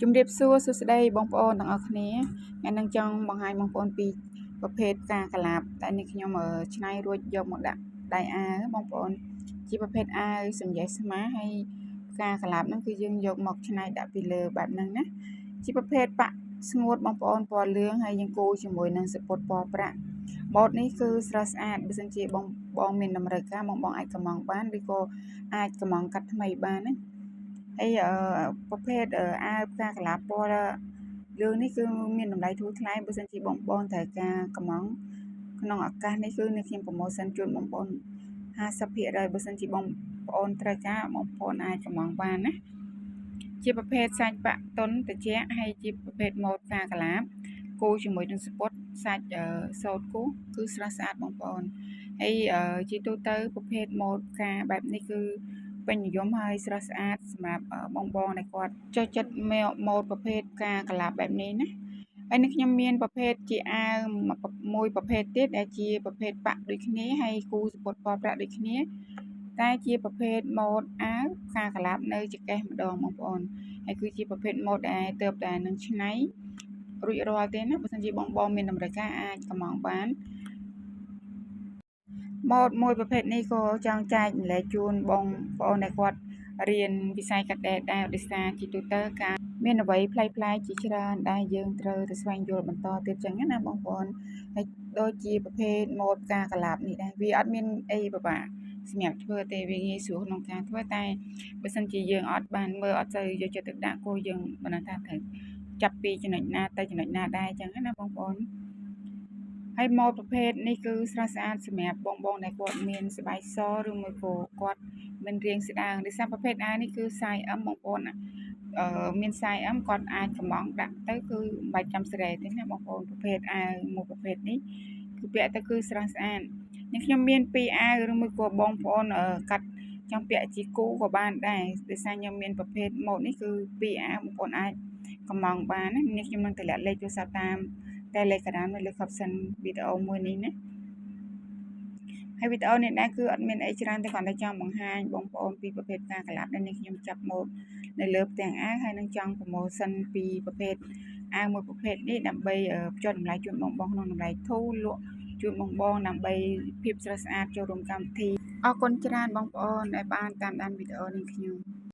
ជំរាបសួរសួស្តីបងប្អូនទាំងអស់គ្នាថ្ងៃនេះចង់បង្ហាញបងប្អូនពីប្រភេទផ្កាកលាបតែនេះខ្ញុំច្នៃរួចយកមកដាក់ដៃអាវបងប្អូនជាប្រភេទអាវសំយ៉េស្មាហើយផ្កាកលាបហ្នឹងគឺយើងយកមកច្នៃដាក់ពីលើបែបហ្នឹងណាជាប្រភេទប៉ាក់ស្ងួតបងប្អូនពណ៌លឿងហើយយើងគូជាមួយនឹងសពុតពណ៌ប្រាក់ម៉ូតនេះគឺស្រស់ស្អាតបើសិនជាបងបងមានតម្រូវការបងបងអាចកម្មង់បានឬក៏អាចកម្មង់កាត់ថ្មីបានណាហើយប្រភេទអាវផ្កាកលាបពណ៌លឿងនេះគឺមានតម្លៃធូរថ្លៃបើសិនជាបងបងត្រូវការកម្មង់ក្នុងឱកាសនេះគឺនៅខ្ញុំ promotion ជូនបងប្អូន50%បើសិនជាបងប្អូនត្រូវការបងប្អូនអាចកម្មង់បានណាជាប្រភេទសាច់ប៉ាក់តុនត្រជាក់ហើយជាប្រភេទម៉ូតផ្កាកលាបគូជាមួយនឹងស្ពុតសាច់សូត្រគូគឺស្រស់ស្អាតបងប្អូនហើយជាទូទៅប្រភេទម៉ូតផ្កាបែបនេះគឺពេញនិយមហើយស្រស់ស្អាតសម្រាប់បងបងដែលគាត់ចូលចិត្តម៉ូតប្រភេទផ្កាកលាបបែបនេះណាហើយនេះខ្ញុំមានប្រភេទជាអាវមួយប្រភេទទៀតដែលជាប្រភេទប៉ាក់ដូចគ្នាហើយគូសពុតពណ៌ប្រាក់ដូចគ្នាតែជាប្រភេទម៉ូតអាវផ្កាកលាបនៅចកេះម្ដងបងប្អូនហើយគឺជាប្រភេទម៉ូតដែលទៅតែនឹងឆ្នៃរួចរាល់ទេណាបើសិនជាបងបងមានតម្រូវការអាចកម្មង់បានម៉ូតមួយប្រភេទនេះក៏ចង់ចែកម្លែកជូនបងប្អូនដែលគាត់រៀនវិស័យកាត់ដេរដែរដោយសារជាទូទៅការមានអ្វីប្លែកៗជាច្រើនដែលយើងត្រូវទៅស្វែងយល់បន្តទៀតចឹងណាបងប្អូនហើយដូចជាប្រភេទម៉ូតផ្កាកលាបនេះដែរវាអត់មានអីពិបាកសម្រាប់ធ្វើទេវាងាយស្រួលក្នុងការធ្វើតែបើសិនជាយើងអត់បានមើលអត់សូវយកចិត្តទុកដាក់គួរយើងមិនថាត្រូវចាប់ពីចំណុចណាទៅចំណុចណាដែរចឹងណាបងប្អូនហើយម៉ូតប្រភេទនេះគឺស្រស់ស្អាតសម្រាប់បងបងដែលគាត់មានស្បែកសឬមួយក៏គាត់មិនរាងស្ដើងដោយសារប្រភេទអាវនេះគឺ size M បងប្អូនណាអឺមាន size M គាត់អាចកំងដាក់ទៅគឺមិនបាច់ចាំស្រែទេណាបងប្អូនប្រភេទអាវមួយប្រភេទនេះគឺពាក់ទៅគឺស្រស់ស្អាតនេះខ្ញុំមានពីរអាវឬមួយក៏បងប្អូនកាត់ចង់ពាក់ជាគូក៏បានដែរដោយសារខ្ញុំមានប្រភេទម៉ូតនេះគឺពីរអាវបងប្អូនអាចកំងបានណានេះខ្ញុំនឹងតម្លាក់លេខទូរស័ព្ទតាម Telegram នៅលើ caption វីដេអូមួយនេះណាហើយវីដេអូនេះដែរគឺអត់មានអីច្រើនទេគ្រាន់តែចង់បង្ហាញបងប្អូនពីប្រភេទផ្កាកលាបដែលនេះខ្ញុំចាប់ម៉ូតនៅលើផ្ទាំងអាវហើយនឹងចង់ promotion ពីប្រភេទអាវមួយប្រភេទនេះដើម្បីភ្ជាប់តម្លៃជូនបងបងក្នុងតម្លៃធូរលក់ជូនបងបងដើម្បីភាពស្រស់ស្អាតចូលរួមកម្មវិធីអរគុណច្រើនបងប្អូនដែលបានតាមដានវីដេអូនេះខ្ញុំ។